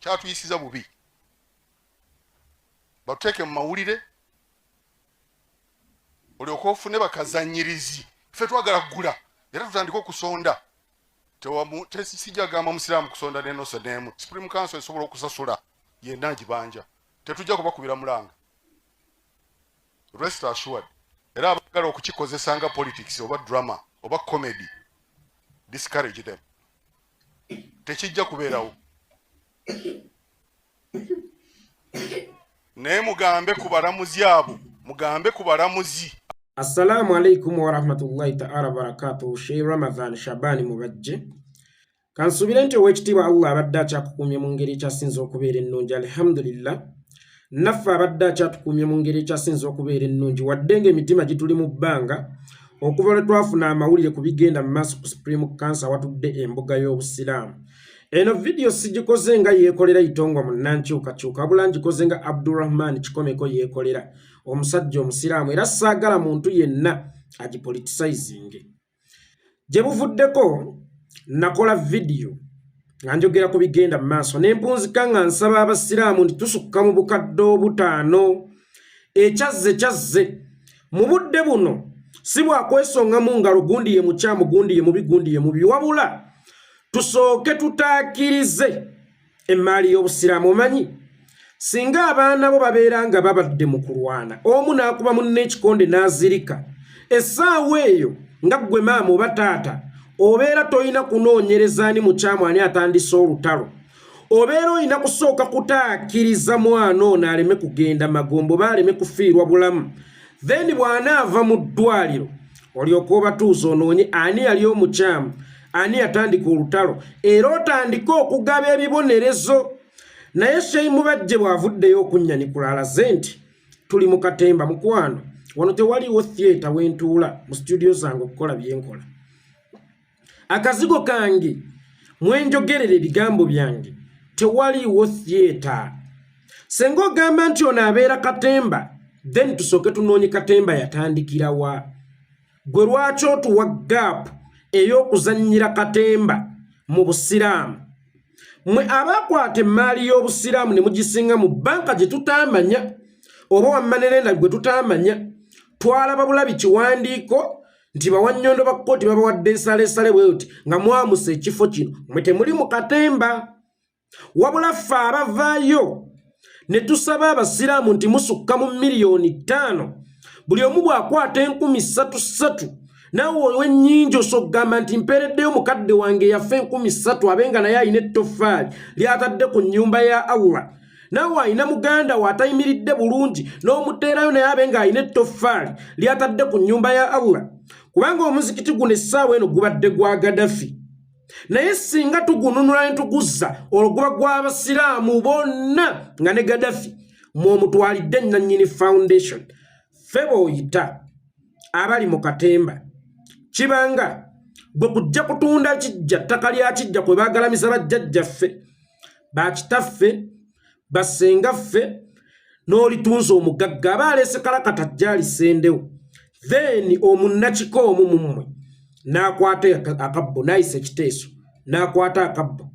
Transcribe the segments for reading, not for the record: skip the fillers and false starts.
Kyatuyisiza bubi, batuteeke mu mawulire olyoke ofune bakazanyirizi. Ffe twagala kugula era tutandike okusonda. Sijja gamba musiraamu kusonda nenoso n'emu. Supreme Council esobola okusasula yenna ngibanja, tetujja kubakubira mulanga, rest assured. Era abagala okukikozesa nga politics oba drama oba comedy, discourage them, tekijja kubeerawo. Naye mugambe ku balamuzi abo, mugambe ku balamuzi. Assalamu alaikum warahmatullahi ta'ala barakatuhu. Sheikh Ramadhan Shabani Mubajje, kansuubire nti ow'ekitiibwa Allah abadde akyakukuumye mu ngeri ekyasinze okubeera ennungi. Alhamdulillah, naffe abadde akyatukuumye mu ngeri ekyasinze okubeera ennungi, wadde ng'emitima gituli mu bbanga okuva lwe twafuna amawulire ku bigenda mu maaso ku Supreme Council awatudde embuga y'Obusiraamu. Eno vidiyo sigikoze nga yeekolera Itongwa munnankyukakyuka, wabula ngikoze nga Abdurrahman Kikomeko yeekolera, omusajja omusiraamu, era saagala muntu yenna agipoliticizinge. Gye buvuddeko nakola vidiyo nga njogera ku bigenda mu maaso ne mpunzika nga nsaba abasiraamu nti tusukka mu 5000. Ekyazze kyazze mu budde buno si bwakwesonga mu ngalo, gundi ye mukyamu, gundi ye mubi, gundi ye mubi, wabula tusooke tutaakirize emmaali y'Obusiraamu. Omanyi singa abaana bo babeera nga babadde mu kulwana, omu n'akuba munne ekikonde n'azirika, essaawa eyo nga ggwe maama oba taata obeera tolina kunoonyereza ani mukyamu, ani atandise olutalo. Obeera olina kusooka kutaakiriza mwana ono aleme kugenda magombo oba aleme kufiirwa bulamu, then bw'anaava mu ddwaliro olyoka obatuuza onoonye ani yali omukyamu, ani yatandika olutalo, era otandike okugaba ebibonerezo. Naye Sheikh Mubajje bw'avuddeyo okunnyanikula alaze nti tuli mu katemba. Mukwano, wano tewaliwo theatre wentuula mu studio zange okukola byenkola. Akazigo kange mwenjogerera ebigambo byange, tewaliiwo theatre. Senga ogamba nti ono abeera katemba, then tusooke tunoonye katemba yatandikirawa. Gwe lwaki otuwa gap ey'okuzannyira katemba mu Busiraamu? Mwe abakwata emmaali y'Obusiraamu ne mugisinga mu banka gye tutaamanya oba wammanerenda gwe tutaamanya, twalaba bulabi kiwandiiko nti bawannyondo ba kkooti babawadde ensaleesale bweuti nga mwamusa ekifo kino. Mwe temuli mu katemba, wabula ffe abavaayo ne tusaba abasiraamu nti musukka mu 5,000,000, buli omu bw'akwata 3,000 naawe ow'ennyingi osobola okugamba nti mpeereddeyo mukadde wange yafa 3000 abe nga naye alina ettoffaali ly'atadde ku nnyumba ya Allah. Naawe alina muganda we atayimiridde bulungi n'omuteerayo naye abe ng'alina ettoffaali ly'atadde ku nnyumba ya Allah, kubanga omuzikiti guno essaawa eno gubadde gwa Gadafi, naye singa tugununula ne tuguzza olwo guba gw'Abasiraamu bonna nga ne Gadafi mw'omutwalidde nannyini foundation. Ffe b'oyita abali mu katemba kibanga gwe kujja kutunda kijja, ttaka lya kijja kwe bagalamiza bajjajjaffe, bakitaffe, bassengaffe, n'olitunza omugagga aba aleese kalakata ajja alisendewo, then omunnakika omu mummwe n'akwata akabbo n'ayisa ekiteeso n'akwata akabbo,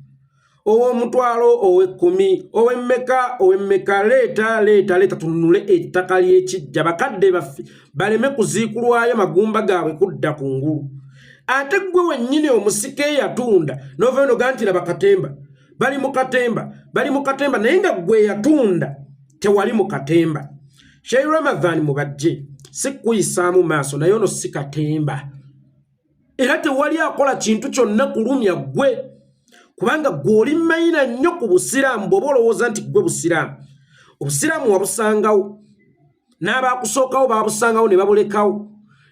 ow'omutwalo, ow'ekkumi, ow'emmeka, ow'emmeka, leeta, leeta, leeta, tununule ettaka ly'ekijja, bakadde baffe baleme kuziikulwayo magumba gaabwe kudda ku ngulu. Ate ggwe wennyini omusika eyatunda n'ova eno ga nti laba katemba, bali mu katemba, bali mu katemba, naye nga ggwe eyatunda tewali mu katemba. Sheikh Ramadhan Mubajje, si kukuyisaamu maaso, naye ono si katemba, era tewali akola kintu kyonna kulumya ggwe, kubanga ggwe oli mayina nnyo ku Busiraamu. Bw'oba olowooza nti ggwe Busiraamu, Obusiraamu wabusangawo, n'abaakusookawo baabusangawo ne babulekawo,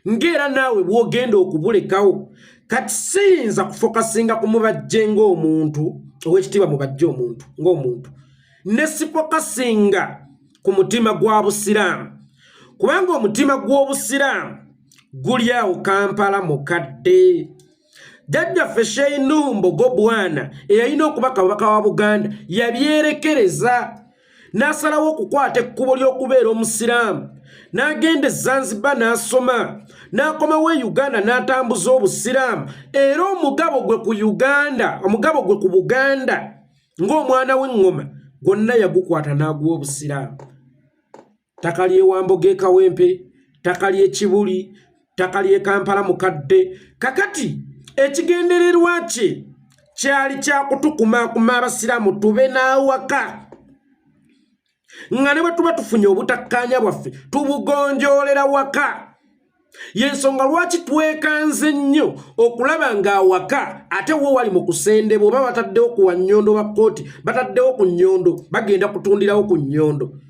ng'era naawe bw'ogenda okubulekawo. Kati siyinza kufokasinga ku Mubajje ng'omuntu ow'ekitiibwa, Mubajje omuntu ng'omuntu, ne sifokasinga ku mutima gwa Busiraamu, kubanga omutima gw'Obusiraamu guli awo Kampala mukadde. Jjajjaffe Sheikh Nuhu Mbogo Bwana eyalina okuba kabaka wa Buganda yabyerekereza n'asalawo okukwata ekkubo ly'okubeera omusiraamu, n'agenda e Zanzibar n'asoma, n'akomawo e Uganda n'atambuza Obusiraamu, era omugabo gwe ku Uganda, omugabo gwe ku Buganda. Ng'omwana w'eŋŋoma gwonna yagukwata n'aguwa Obusiraamu. Ttaka ly'e Wambogo e Kawempe, ttaka ly'e Kibuli, ttaka ly'e Kampala Mukadde. Kakati ekigendererwa kye kyali kya kutukumaakuma Abasiraamu tube n'awaka, nga ne bwe tuba tufunye obutakkaanya bwaffe tubugonjoolera waka. Yensonga lwaki twekanze nnyo okulaba ng'awaka ate wo wali mu kusendebwa, oba bataddewo ku wannyondo ba kkooti, bataddewo ku nnyondo, bagenda kutundirawo ku nnyondo.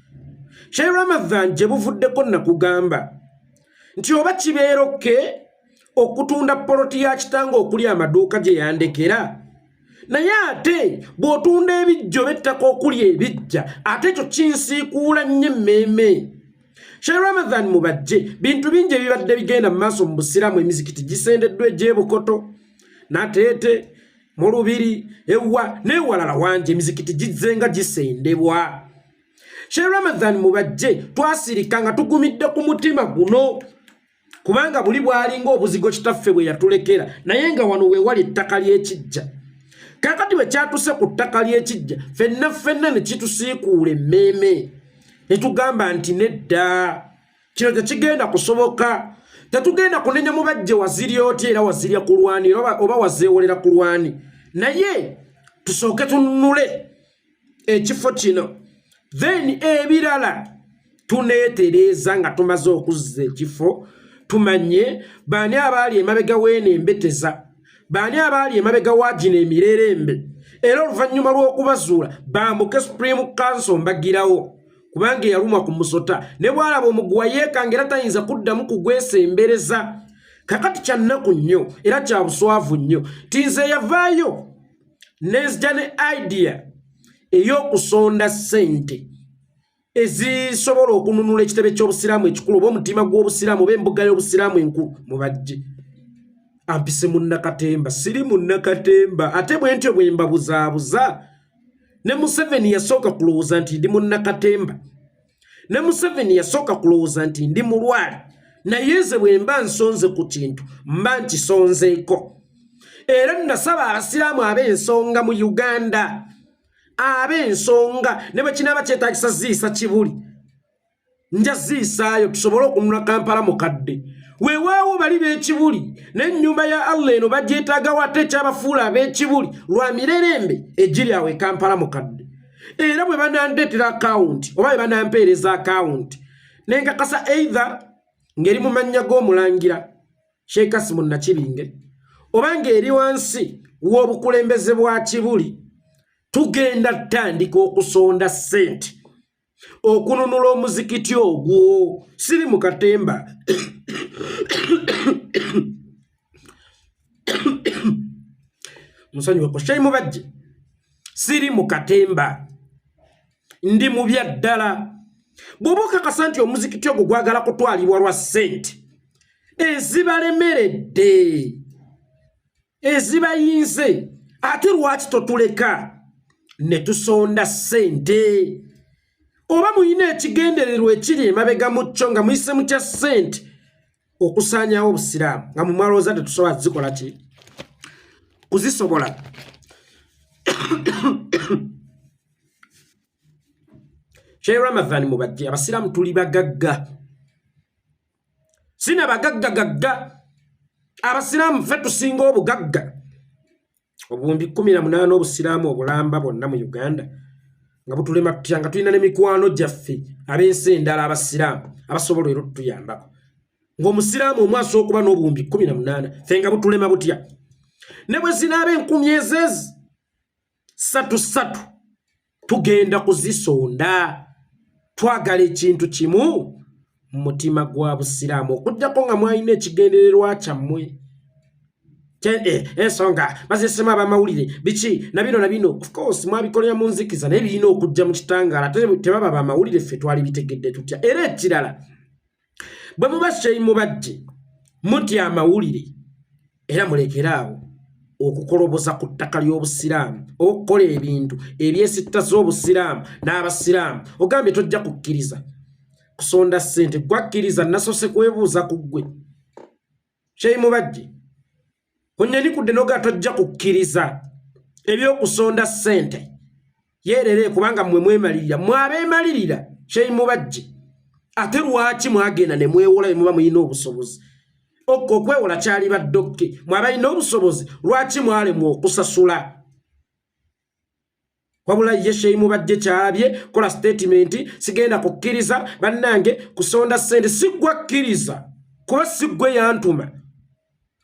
Sheikh Ramadhan, gye buvuddeko nakugamba nti oba kibeera okke okutunda poloti ya kitange okuli amaduuka gye yandekera, naye ate bw'otunda ebijja oba ettaka okuli ebijja, ate ekyo kinsiikuula nnyo emmeeme. Sheikh Ramadhan Mubajje, bintu bingi ebibadde bigenda mu maaso mu Busiraamu. Emizikiti gisendeddwa egy'ebukoto, Nateete, mu Lubiri, ewa n'ewalala wangi emizikiti gizzenga gisendebwa. Sheikh Ramadhan Mubajje, twasirika nga tugumidde ku mutima guno, kubanga buli bwalinga obuzigo kitaffe bwe yatulekera, naye nga wano weewali ettaka ly'ekijja. Kakati bwe kyatuse ku ttaka ly'ekijja, ffenna ffenna ne kitusiikuula emmeeme, ne tugamba nti nedda, kino tekigenda kusoboka. Tetugenda kunenya Mubajje wazirya otya era wazirya kulwani oba wazeewolera kulwani, naye tusooke tununule ekifo kino, then ebirala tuneetereeza nga tumaze okuzza ekifo, tumanye baani abaali emabega weeno embeteza, baani abaali emabega wa gino emirerembe, era oluvannyuma lw'okubazuula bambuke Supreme Council mbagirawo, kubanga eyalumwa ku musota ne bw'alaba omuguwa yeekanga era tayinza kuddamu kugwesembereza. Kakati kya nnaku nnyo era kya buswavu nnyo ti nze yavaayo nenzija ne idea ey'okusonda ssente ezisobola okununula ekitebe ky'Obusiraamu ekikulu, oba omutima gw'Obusiraamu, oba embuga y'Obusiraamu enkulu. Mubajje ampise munnakatemba, siri munnakatemba. Ate bwe ntyo bwe mbabuzaabuza, ne Museveni yasooka kulowooza nti ndi munnakatemba, ne Museveni yasooka kulowooza nti ndi mulwale, naye nze bwe mba nsonze ku kintu mba nkisonzeeko. Era nasaba Abasiraamu ab'ensonga mu Uganda, ab'ensonga, ne bwe kinaaba kyetaagisa ziisa Kibuli, nja ziisaayo tusobole okununula Kampala Mukadde. Weewaawo bali b'Ekibuli, n'ennyumba ya Allah eno bagyetaagawo, ate ekyabafuula ab'Ekibuli lwa mirerembe egiri awo e Kampala Mukadde. Era bwe banandeetera akawunti oba bwe banampeereza akawunti nenkakasa either ng'eri mu mannya g'omulangira Sheikh Kasimu Nakibinge oba ng'eri wansi w'obukulembeze bwa Kibuli, tugenda tutandika okusonda ssente okununula omuzikiti ogwo. Siri mu katemba. Musonyiweko, Sheikh Mubajje, siri mu katemba, ndi mu bya ddala. Bw'oba okakasa nti omuzikiti ogwo gwagala kutwalibwa lwa ssente ezibalemeredde, ezibayinze, ate lwaki totuleka ne tusonda ssente? Oba muyina ekigendererwa ekiri emabega mu kyo nga muyise mu kya ssente okusaanyawo Obusiraamu, nga mumwalowooza tetusobola zikola ki kuzisobola. Sheikh Ramadhan Mubajje, Abasiraamu tuli bagagga, sina bagagga gagga, Abasiraamu ffe tusinga obugagga obuwumbi 18 Obusiraamu obulamba bwonna mu Uganda nga butulema tutya, nga tulina ne mikwano gyaffe ab'ensi endala Abasiraamu abasobola era otutuyambako, ng'Omusiraamu omu asobola okuba n'obuwumbi 18, ffe nga butulema butya? Ne bwe zinaaba enkumi ezeezi ssatu ssatu, tugenda kuzisonda. Twagala ekintu kimu mu mutima gwa Busiraamu, okugjako nga mwalina ekigendererwa kyammwe, ensonga bazisemu abamawulire biki na bino na bino. Of course mwabikolera mu nzikiza, naye birina okujja mu kitangaala. Tebaba bamawulire, ffe twali bitegedde tutya? Era ekirala, bwe muba Sheikh Mubajje mutya amawulire, era mulekere awo okukoloboza ku ttaka ly'Obusiraamu, okukola ebintu ebyesitta z'Obusiraamu n'Abasiraamu. Ogambye tojja kukkiriza kusonda ssente, gwakkiriza. Nasose kwebuuza ku ggwe Sheikh Mubajje, onyanikudde noga tojja kukkiriza ebyokusonda ssente. Yeerere kubanga mmwe mwemalirira, mwe abeemalirira Sheikh Mubajje. Ate lwaki mwagenda ne mwewola muba mulina obusobozi? Okwo okwewola kyali baddokke. Mwe abalina obusobozi lwaki mwalemwa okusasula? Wabula ye Sheikh Mubajje kyabye kola statement, sigenda kukkiriza bannange kusonda ssente. Siggwa kkiriza kuba siggwe yantuma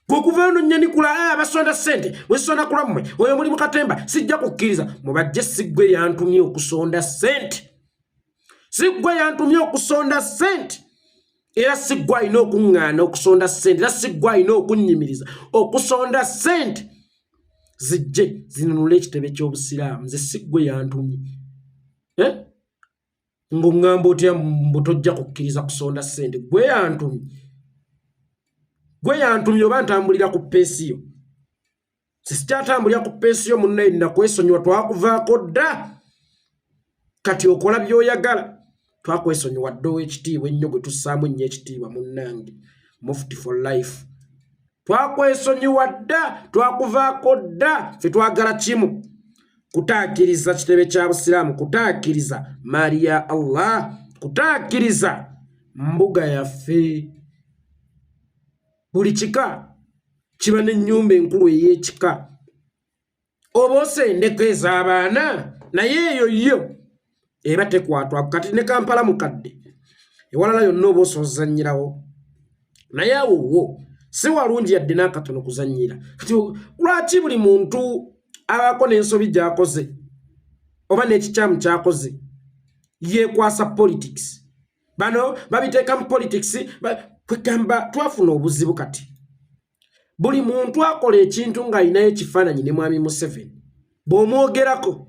gwekuva eno nyanikula abasonda ssente wesonda kulwa mmwe oyo muli mukatemba, sijja kukkiriza. Mubajje siggwe yantumye okusonda ssente, siggwe yantumye okusonda ssente, era siggwe alina okuŋŋaana okusonda ssente, era siggwe alina okunnyimiriza okusonda ssente zijje zinunule ekitebe ky'obusiraamu. Nze siggwe yantumye ng'oŋŋamba otya mbu tojja kukkiriza kusonda ssente? Gwe yantumye, gwe yantumye oba ntambulira ku peesiyo? Sikyatambulira ku peesiyo munnaye, nakwesonyiwa, twakuvaako dda. Kati okola by'oyagala, twakwesonyiwa dda. Ow'ekitiibwa ennyo gwe tussaamu ennyo ekitiibwa munnange, Mufti for life, twakwesonyiwa dda, twakuvaako dda. Ffe twagala kimu, kutaakiriza kitebe kya busiraamu, kutaakiriza maali ya Allah, kutaakiriza mbuga yaffe. Buli kika kiba n'ennyumba enkulu ey'ekika, oba osendeko ez'abaana, naye eyo yo eba tekwatwa. Kati ne Kampala mukadde, ewalala yonna oba osozanyirawo, naye awo wo si walungi yadde n'akatono kuzannyira. Kati lwaki buli muntu abaako n'ensobi gy'akoze oba n'ekikyamu ky'akoze yeekwasa politics? Bano babiteeka mu politics. Kwegamba twafuna obuzibu kati buli muntu akola ekintu ng'alinayo ekifaananyi ne Mwami Museveni bw'omwogerako,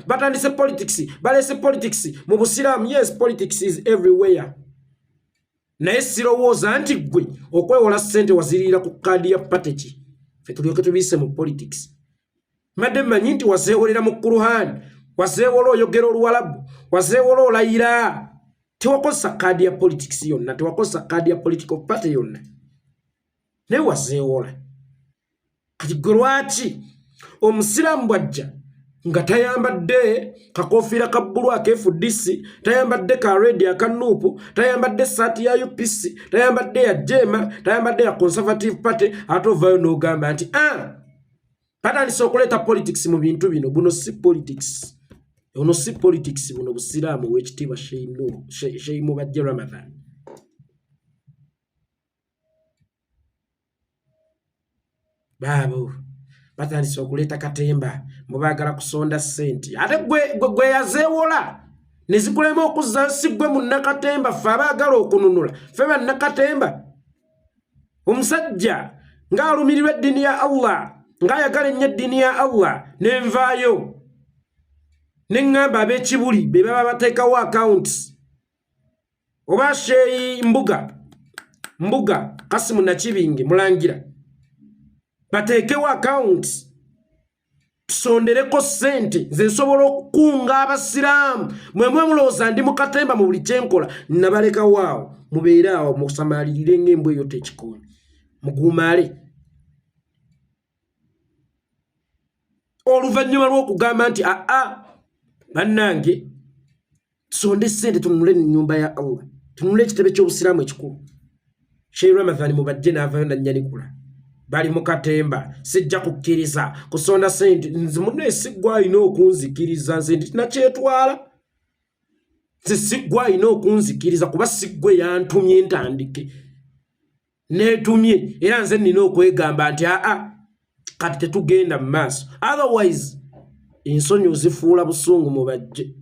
batandise politics, baleese politics mu busiraamu. Yes, politics is everywhere, naye sirowooza nti ggwe okwewola ssente waziriira ku kaadi ya party ki ffe tulyoke tubiise mu politics. Mbadde mmanyi nti wazeewolera mu Kuruhaani, wazeewola oyogera Oluwalabu, wazeewola olayira. Tewakozesa kaadi ya politics yonna, tewakozesa kaadi ya political party yonna, naye wazeewola. Kati gwe lwaki omusiraamu bw'ajja nga tayambadde kakofiira ka bbulu aka FDC, tayambadde ka red aka NUP, tayambadde saati ya UPC, tayambadde ya JEEMA, tayambadde ya Conservative Party, ate ovaayo n'ogamba nti batandise okuleeta politics mu bintu bino? Buno si politics, ono si politics, buno busiraamu. Ow'ekitiibwa Sheikh Mubajje Ramadhan, baabo batandise okuleeta katemba mubaagala kusonda ssente, ate gwe yazeewola ne zikulema okuzza. Nsi gwe munnakatemba, ffe abaagala okununula ffe bannakatemba. Omusajja ng'alumirirwa eddiini ya Allah, ng'ayagala ennyo eddiini ya Allah, nenvaayo ne ŋŋamba ab'ekibuli be baba bateekawo accounts, oba Sheikh Mbuga Kasimu Nakibinge mulangira, bateekewo accounts tusondereko ssente. Nze nsobola okukunga abasiraamu. Mwemwe mulowooza ndi mukatemba mu buli kyenkola. Nabalekawo awo, mubeere awo musamaalirire ng'embwa eyo tekikooni, mugumaale. Oluvannyuma lw'okugamba nti aa, bannange, tusonde ssente tununule ennyumba ya Allah, tununule ekitebe ky'obusiraamu ekikulu, Sheikh Ramadhan Mubajje n'avayo nanyanikula, bali mu katemba, sijja kukkiriza kusonda ssente. Nze munne siggwa alina okunzikiriza, nze ndi nakyetwala. Nze siggwa alina okunzikiriza kuba siggwe yantumye ntandike, neetumye, era nze nina okwegamba nti aa, kati tetugenda mu maaso. Otherwise ensonyi ozifuula busungu. Mubajje.